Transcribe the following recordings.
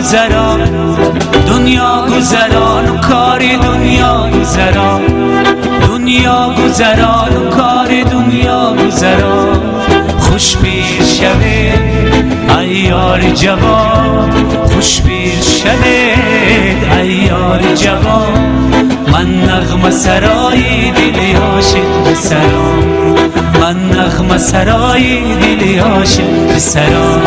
گذران، دنیا گذران و کار دنیا گذران، دنیا گذران و کار دنیا گذران. خوش پیر شوه ای یار جوان، خوش پیر شوه ای یار جوان. من نغمه سرای دل عاشق به سرا، من نغمه سرای دل عاشق به سرا.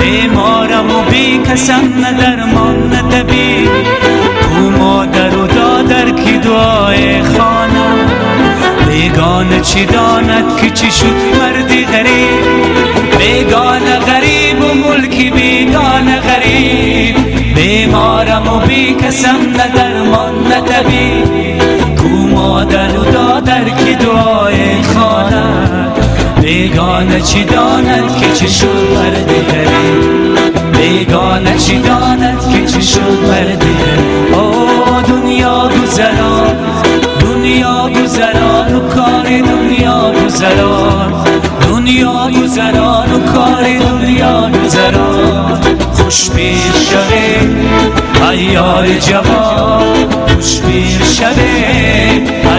بیمارم و بی کسم، نه درمان نه طبیب. کو مادر و دادر کی دعای خانه، بیگانه چی داند که چی شد مردی غریب. بیگانه غریب و ملکی بیگانه غریب، بیمارم و بی کسم، نه درمان نه طبیب. کو مادر و دادر کی دعای خانه، بیگانه چی داند که چه شد مرد غریب. بیگانه چی داند که چه شد مرد غریب. او دنیا گذران، دنیا گذران و کار دنیا گذران، دنیا گذران و کار دنیا گذران. خوش پیر شوه ای یار جوان، خوش پیر شوه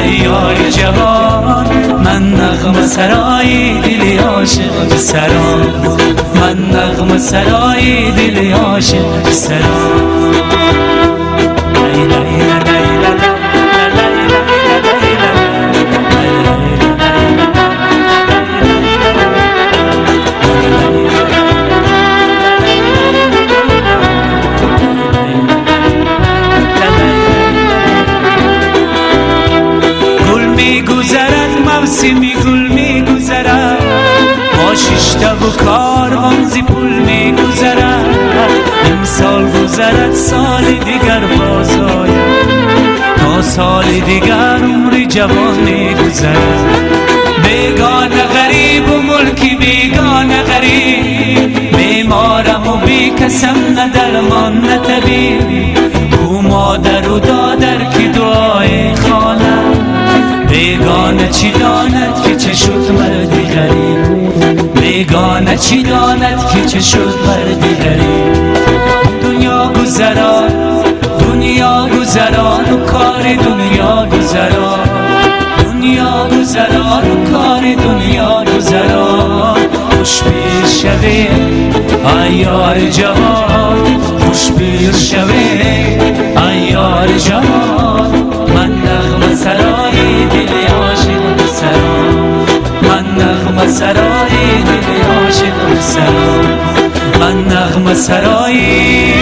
ای یار جوان. من نغمه سرای دل عاشق به سرا، من نغمه سرای دل عاشق به سرا. موسمی گل میگذرد، با شیشته و کاروان زی پول میگذرد. امسال گذرد سال دیگر باز آید، تا سال دیگر عمر جوان میگذرد. بیگانه غریب و ملکی بیگانه غریب، بیمارم و بی کسم، نه درمان نه طبیب. کو مادر و دادر که دعای خانه، بیگانه چی داند که چه شد مردی غریب. بیگانه چی داند که چه شد مردی غریب. دنیا گذران، دنیا گذران و کار دنیا گذران، دنیا گذران و کار دنیا گذران. خوش پیر شوه ای یار جوان، خوش پیر شوه ای یار جوان. من نغمه سرای دل عاشق به سرا، من نغمه سرای دل عاشق به سرا، من نغمه سرای.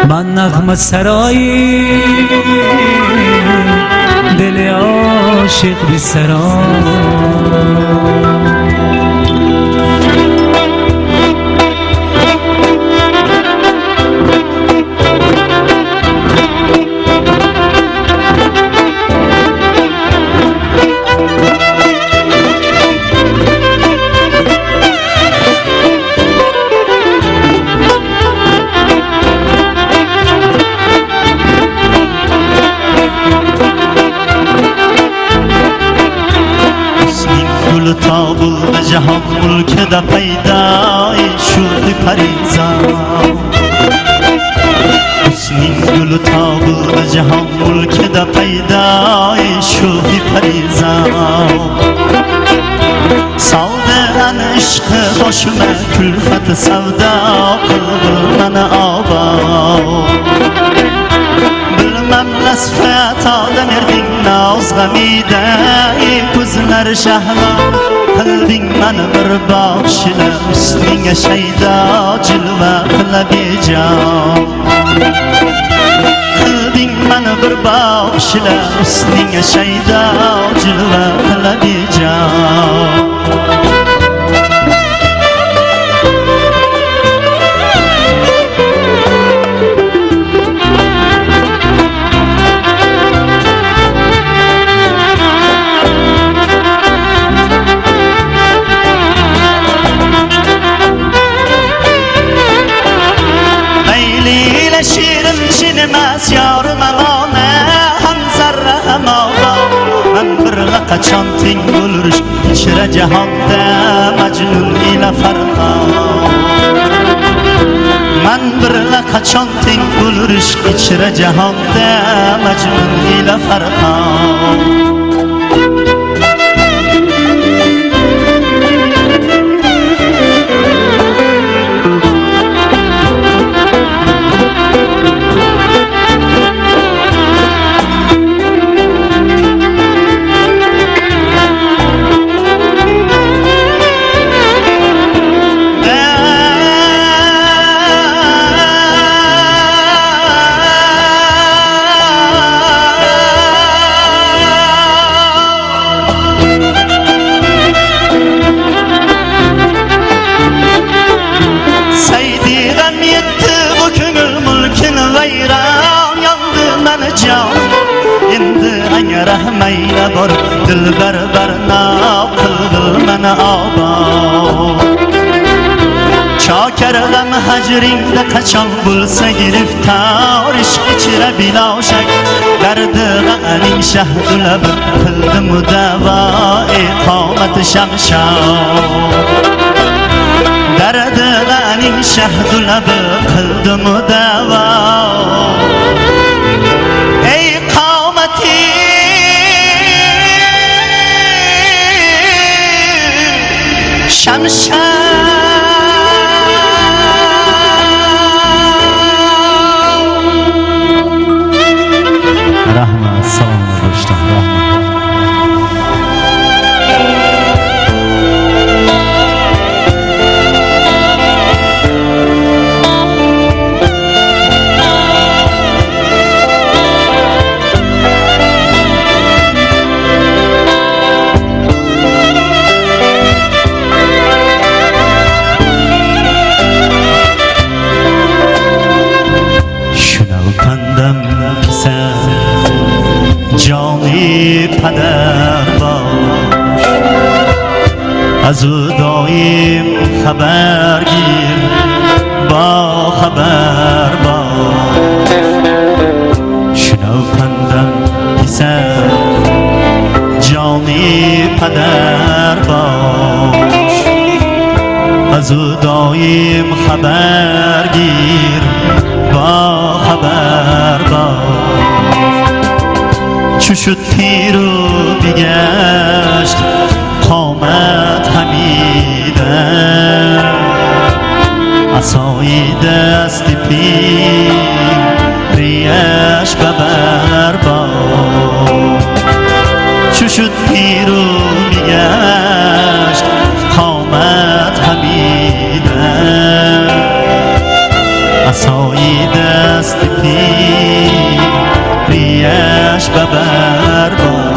من نغمه سرای دل عاشق به سرا. تابul به جهان ملک دا پیدای شوخی پریزان. حسنین گل تابul به جهان ملک دا پیدای شوخی پریزان. Saldı en عشق başıma külfet sevda qıldı məni aba. Bilmem nesfet adan erdin Noz g'amida ey ko'zlar shahlo qilding mani bir boqishla husningga shaydo jilva qila bejon qilding mani bir boqishla husningga shaydo jilva qila bejon. Şirin çinmez yarım amane ham zarra ham avo man bir qachon teng bo'lish ichra jahonda Majnun ila Farhod man bir qachon teng bo'lish ichra jahonda Majnun ila Farhod. Rahmayla bor dilbar barno qilg'il mani obod chokar g'am hajringda qachon bo'lsa giriftor ishq ichra biloshak dardi g'aning shahdulab qildi mudavo iqomat shamshod dardi g'aning shahdulab qildi mudavo ey qomati Şemşen Rahmet, sağ olun, rahmet. Joni padar bosh az u doim xabar gir bo xabar bosh shunav pandam pisar joni padar bosh az u doim xabar gir bo xabar bosh چو شد پیر و بگشت قامت خمیده عصای دست پیر ریش ببر باد چو شد پیر و بگشت قامت خمیده عصای دست پیر ریش ببر باد.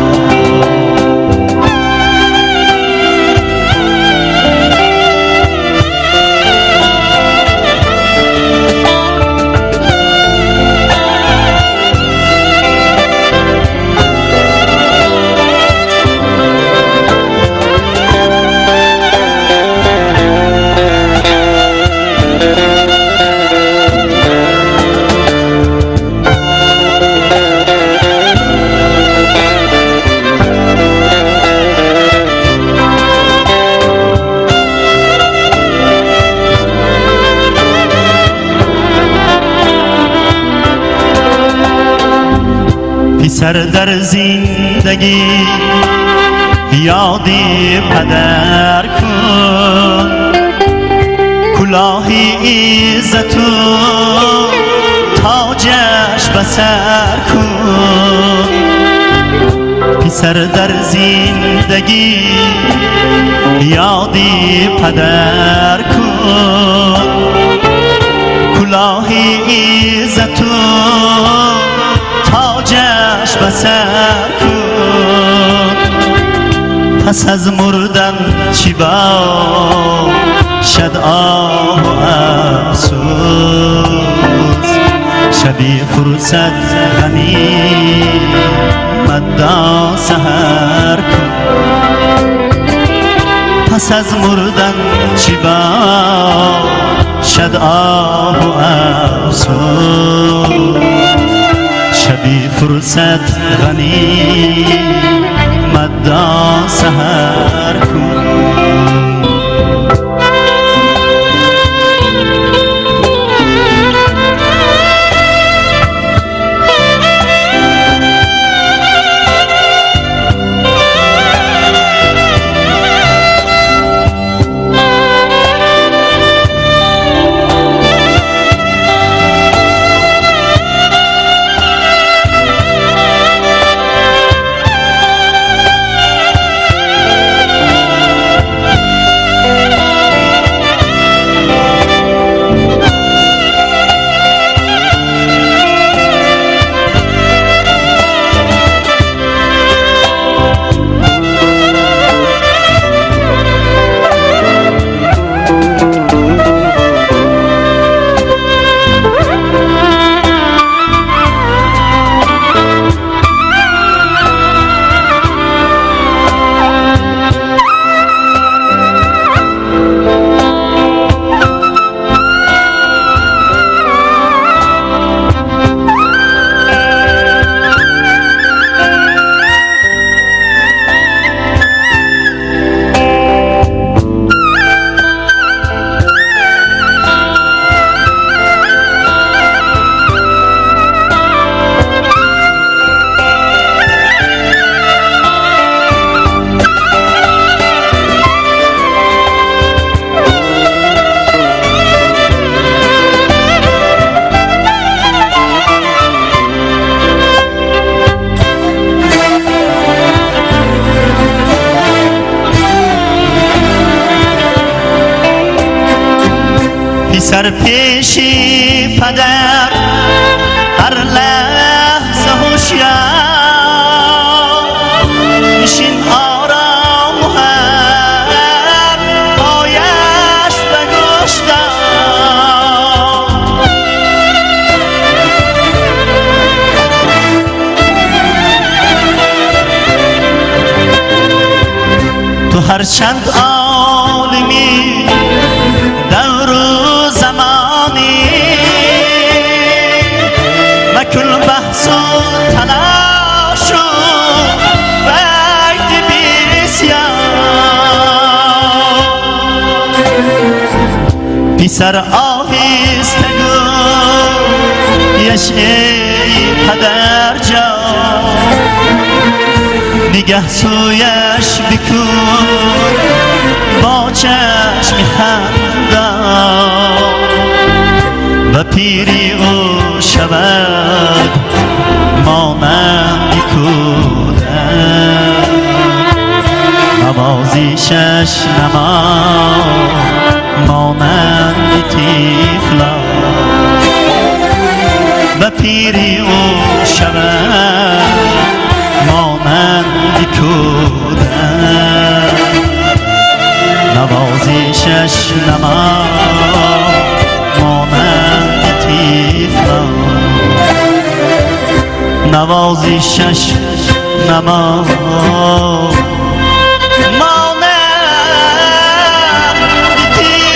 پسر در زندگی یادی پدر کن کلاهی عزت و تاجش به سر کن. پسر در زندگی یادی پدر کن، کلاه عزت و تاجش به سر کن. پس از مردن چی باشد آه و افسوس، شبی فرصت غنیمت دان سحر کن. پس از مردن چی باشد آه و افسوس، شبی فرصت غنیمت دان سحر کن. پسر پیشی پدر هر لحظه هوشیار نشین آرام و هر پایش به گوش دار. تو هرچند عالمی دور و زمانی، مکن بحث و تلاش و وقت بسیار. پسر آهسته گویش ای پدر جان، نگه سویش بکن با چشم خندان، و پیری او شود مانند کودک، نوازشش نما مانند طفلان، و پیری او شود مانند کودک، نوازشش نما مانند طفلان، نوازشش نما مانند طفلان.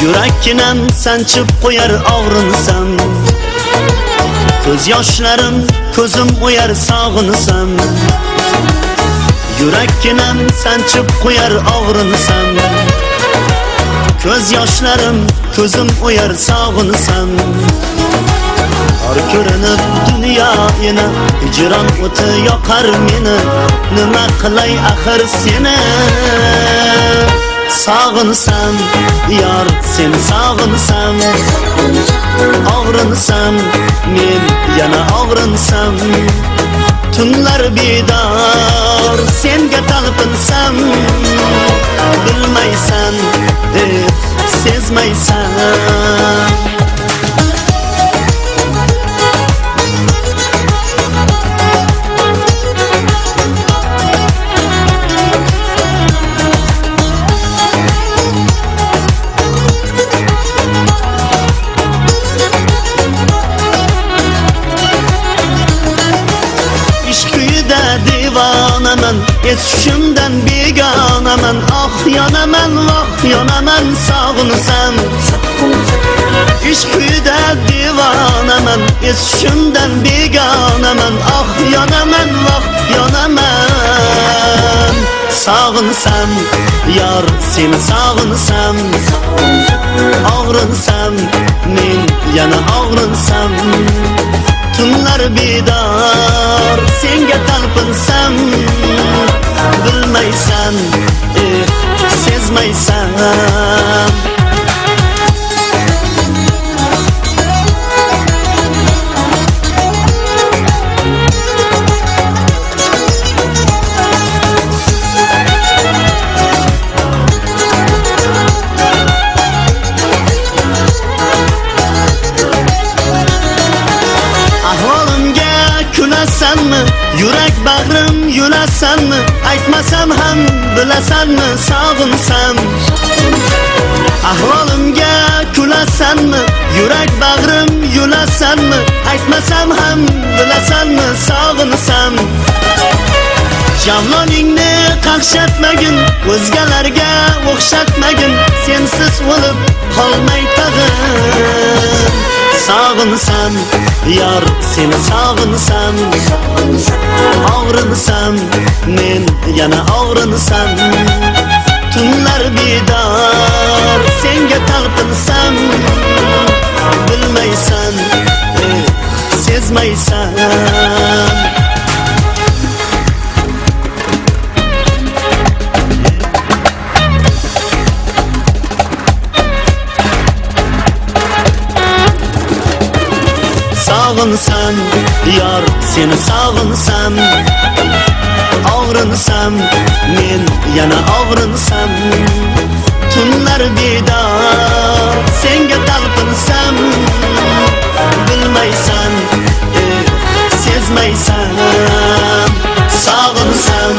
Yurakkinam sanchib qo'yar og'rinsam, Ko'z yoshlarim ko'zim o'yar sog'insam, yurakkinam sanchib qo'yar og'rinsam. Ko'z yoshlarim ko'zim o'yar sog'insam, har ko'rinib dunyo yana hijron o'ti yoqar meni. Nima qilay axir seni sog'insam, yor seni sog'insam, og'rinsam men yana og'rinsam. Tunlar bedor senga talpinsam, bilmaysan, sezmaysan. Divonaman, eshimdan begonaman, oh yonaman, voh yonaman sog'insam. Ishq uyida divonaman, eshimdan begonaman, oh yonaman, voh yonaman sog'insam, yor seni sog'insam, og'rinsam men yana og'rinsam. Tunlar bedor senga talpinsam, bilmaysan, sezmaysan. Kulasanmi, yurak bag'rim yulasanmi, aytmasam ham bilasanmi sog'insam. Ahvolimga kulasanmi, yurak bag'rim yulasanmi, aytmasam ham bilasanmi sog'insam. Javloningni qaqshatmagin, o'zgalarga o'xshatmagin, sensiz o'lib qolmay tag'in. Sog'insam, yor seni sog'insam, og'rinsam men yana og'rinsam. Tunlar bedor senga talpinsam, bilmaysan, sezmaysan. Sog'insam, yor seni sog'insam, og'rinsam men yana og'rinsam. Tunlar bedor senga talpinsam, bilmaysan, sezmaysan. Sog'insam.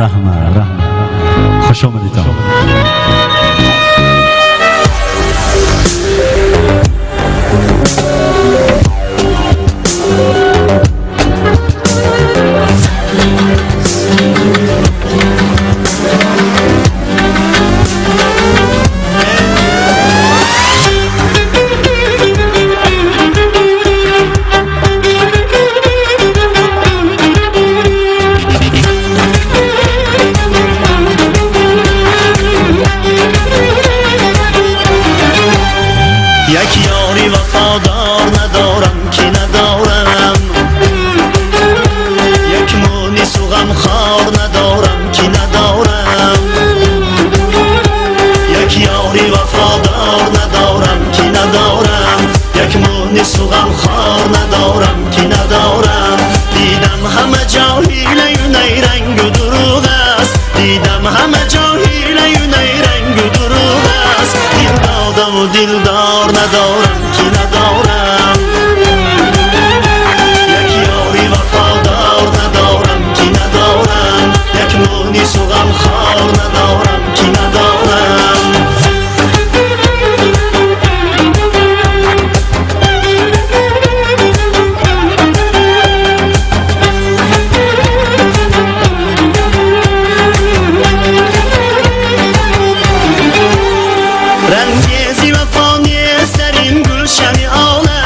Rahmat, rahmat. Xush omadid. Як ёри вафодор надорам ки надорам, як мунису ғамхор надорам ки надорам. Як ёри вафодор надорам ки надорам, як мунису ғамхор надорам ки надорам. Дидам ҳама ҷо ҳилаю найрангу дурӯғ аст, дидам ҳама ҷо ҳилаю найрангу дурӯғ аст. Дил додаму дилдор надорам ки надорам, як ёри вафодор надорам ки надорам, як мунису ғамхор надорам ки надорам. Рангези вафо нест дар ин гулшани олам.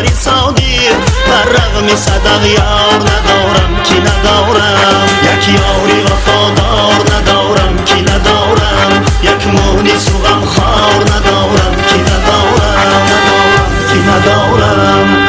دلبری صادق بر رغم صدق یار ندارم که ندارم یک یاری وفادار ندارم که ندارم یک مونس و غمخوار ندارم که ندارم ندارم که ندارم.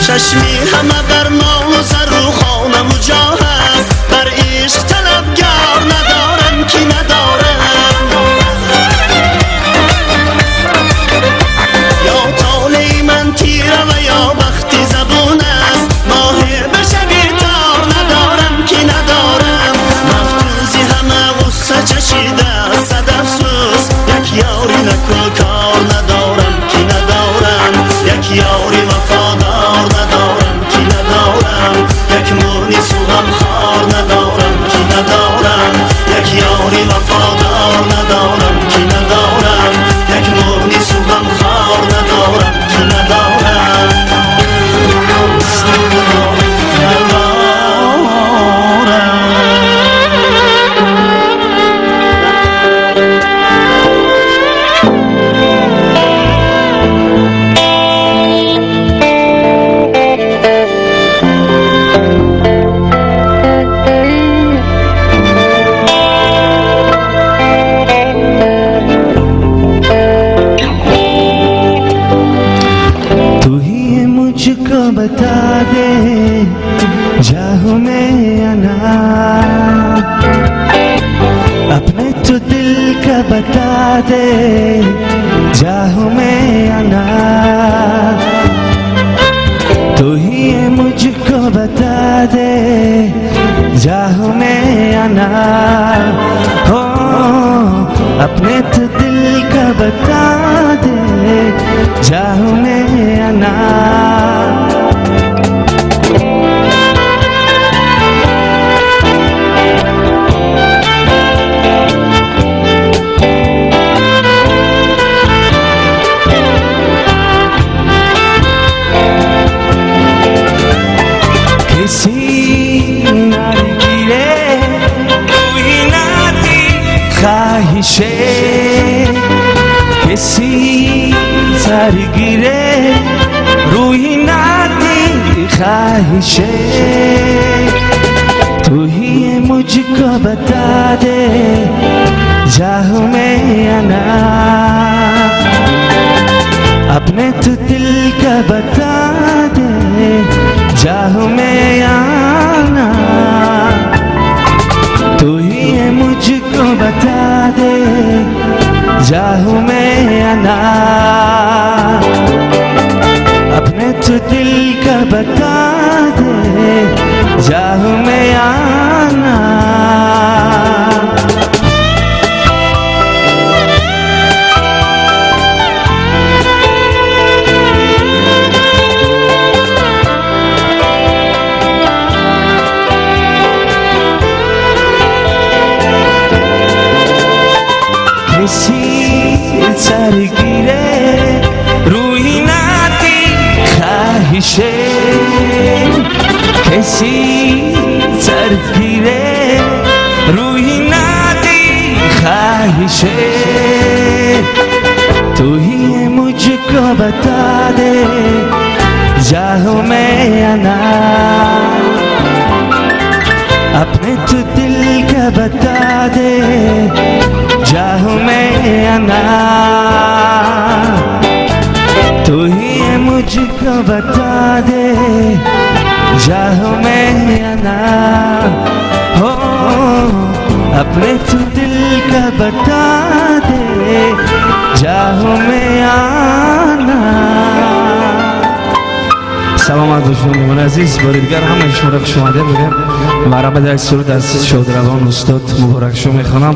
چشمی همه بر مال و زر و خانه و جاه است بر عشق طلبگار ندارم که ندارم یا طالع من تیره و یا بخت زبون است ماه به شبی تار ندارم که ندارم مفتون همه غصه چشیده صد افسوس یک یاری نکوکار ندارم که ندارم یک یاری وفادار ندارم که ندارم یک مونس و غمخوار ندارم که ندارم یک یاری وفادار ندارم که ندارم یک مونس و غمخوار ندارم که ندارم बता दे जाहू मैं आना अपने तो दिल का बता दे जाहू मैं आना तू ही ये मुझको बता दे जाहू मैं आना हो अपने तो दिल का बता दे जाहू मैं आना। किसी नारगिरे कोई नाती ख्वाहिशे किसी सरगिरे रूही नाती ख्वाहिशे तू ही ये मुझको बता दे जाहू मैं आना अपने तो दिल का बता दे जाहू मैं आना तू ही ये मुझको बता दे जाहू मैं आना अपने तो दिल का बता दे जाहू मैं आना। किसी सरगिरे रूही नाती ख्वाहिशे किसी सरगिरे रूही नाती ख्वाहिशे तू ही ये मुझको बता दे जाहू मैं आना अपने तो दिल का बता दे जाहू मैं आना तू ही ये मुझको बता दे जाहू मैं आना हो अपने तो दिल का बता दे। चाहूं मैं आना। Саломат бошед, меҳмони азиз. Бори дигар ҳамаи шуморо хуш омадед мегӯям. Марҳамат, як суруд аз шодравон устод Муборакшо мехонам.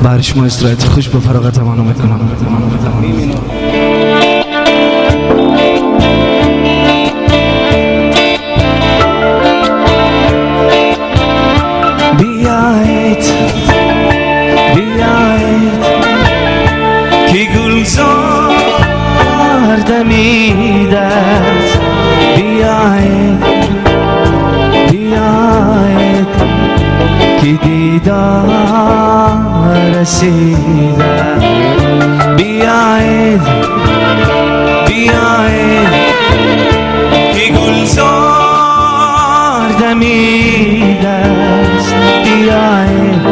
Барои шумо истироҳати хуш ба фароғат таманно мекунам. Биёед, биёед, ки гулзор дамидааст. Биёед, биёед, ки дидор расида. Биёед, биёед, ки гулзор дамидааст. Биёед,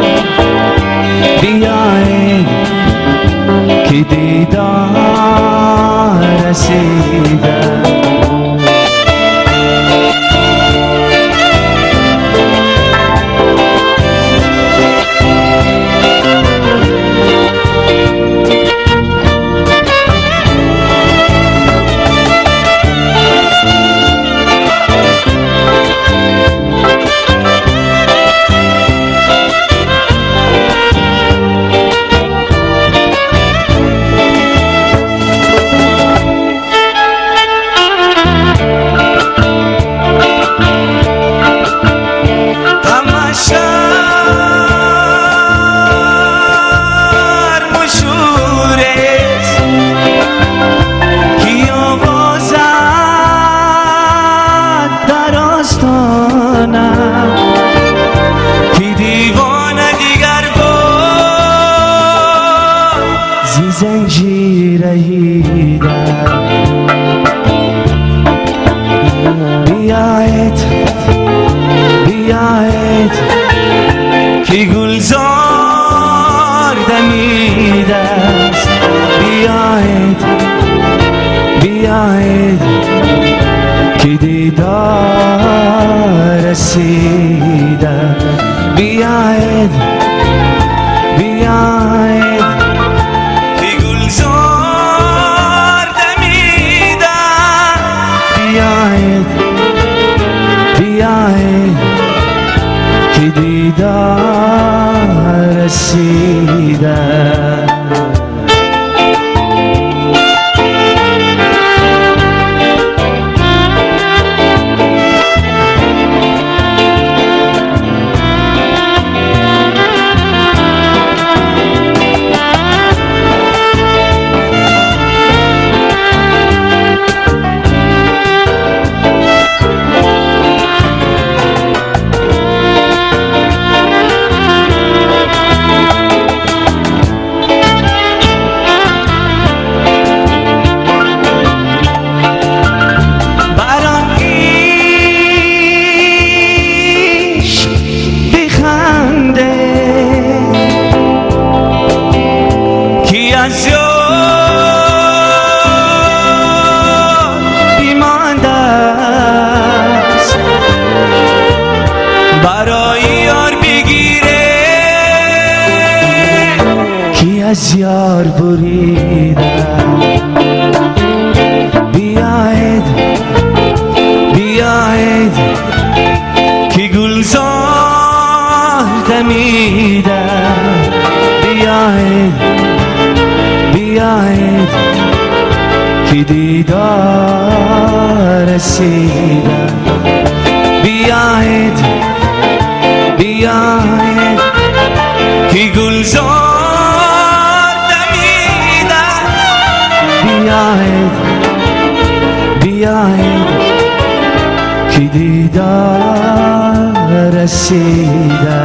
биёед, ки дидор расида. Ҳама шаҳр машҳур аст, ки овозад дар остона, ки девона дигар боз занҷираида. Биёед, биёед, ки гулзор дамидааст. Биёед, биёед, ки дидор расида. Биёед, биёед, ки гулзор дамида. Биёед, биёед, ки дидор расида. Бар он ишқ биханде, ки аз ёд бимондааст. Барои ёр бигире, ки аз ёр бурида. Биёед, биёед, ки гулзор дамида. Биёед, биёед, ки дидор расида. Биёед, биёед, ки гулзор дамида. Биёед, биёед, ки дидор расида.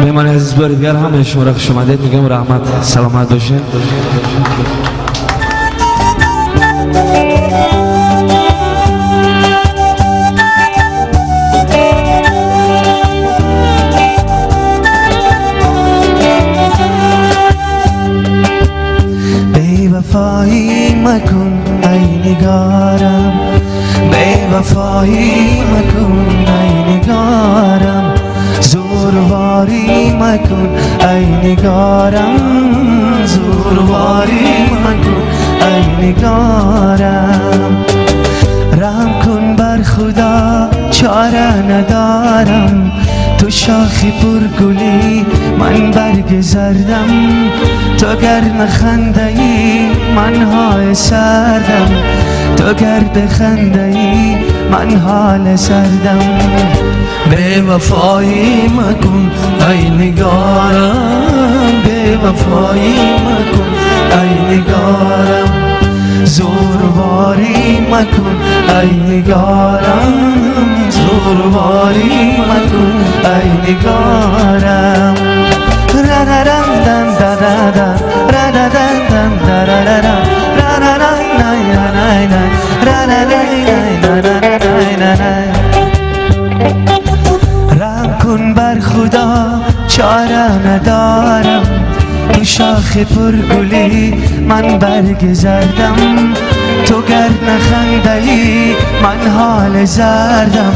Меҳмони азиз, бори дигар ҳамаи шуморо хуш омадед мегӯям. Раҳмат, саломат бошед. Бевафоӣ макун, ай нигорам, бевафоӣ макун, ай нигорам. Зур زورواری مکن ای نگارم، زورواری مکن ای نگارم. رحم کن بر خدا چاره ندارم، تو شاخی پرگلی من برگ زردم، تو گر نخنده ای من های سردم، تو گر بخنده ای من حال سردم. بے وفایی مکن ای نگارم، بے وفایی مکن ای نگارم، زورواری مکن ای نگارم، زورواری مکن ای نگارم. را را را دن دا دا دا، را را دن دن دا را را را، را را را نای نای نای، را را نای نای نای نای نای. رحم کن بر خدا چاره ندارم، تو شاخ پرگلی من برگ زردم، تو گر نخنده ای من حال زردم،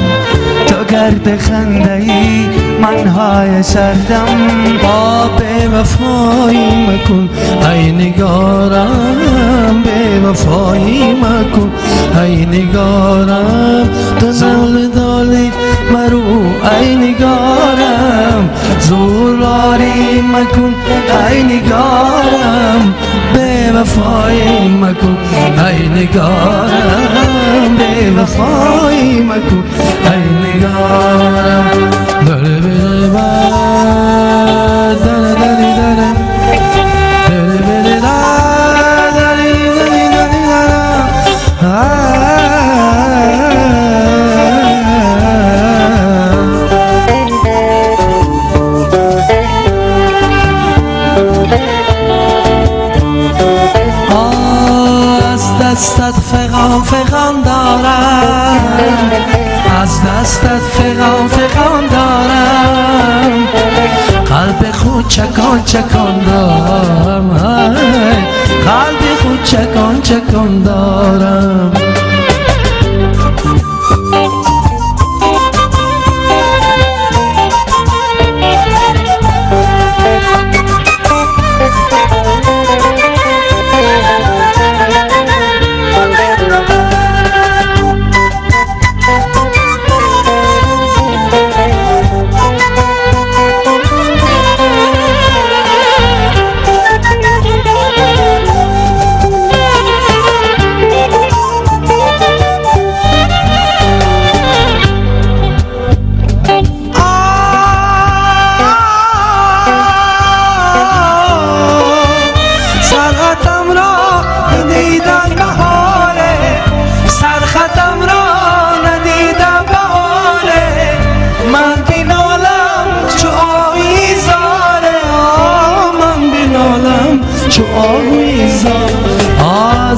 تو گر بخنده ای من های سردم. با بے وفایی مکن ای نگارم، بے وفایی مکن ای نگارم، تو نال دالی مرو ای نگارم، زورواری مکن ای نگارم، بے وفایی مکن ای نگارم، بے وفایی مکن ای نگارم. دل بر دل دل دل دل بر دل دل دل از دستت فغان فغان دارم، از دستت فغان فغان دارم، قلب خود چکان چکان دارم، قلب خود چکان چکان دارم.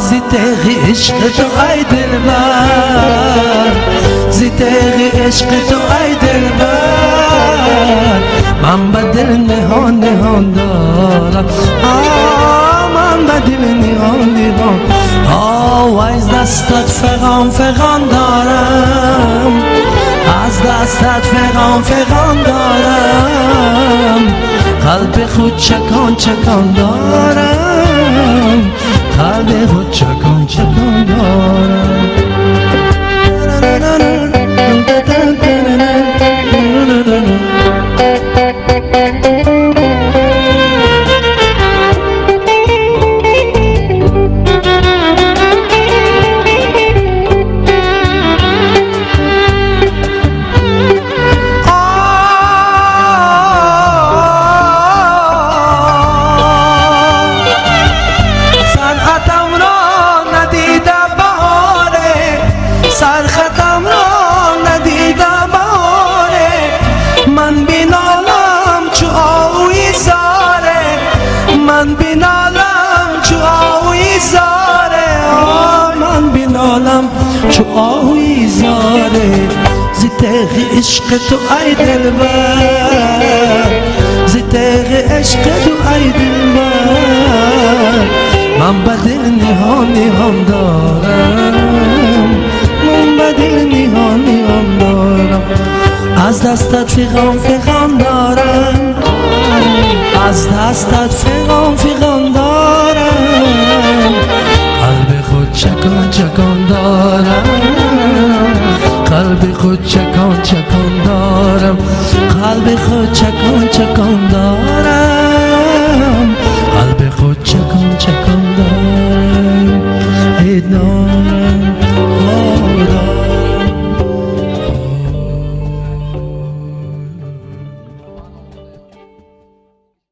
زی تیغ عشق تو ای دلبر، زی تیغ عشق تو ای دلبر، من به دل نهان نهان دارم، من به دل نهان نهان، آه از دستت فغان فغان دارم، از دستت فغان فغان دارم، قلب خود چکان چکان دارم، قلب خود چکان چکان دارم. چو آهوی زاره، زی تیغ عشق تو ای دلبر، زی تیغ عشق تو ای دلبر، من به دل نهان نهان دارم، من به دل نهان نهان دارم، از دستت فغان فغان чакон дорам, аз дастат фиғон фиғон дорам, қалби худ чакон чакон дорам, қалби худ чакон чакон дорам, қалби худ чакон чакон дорам.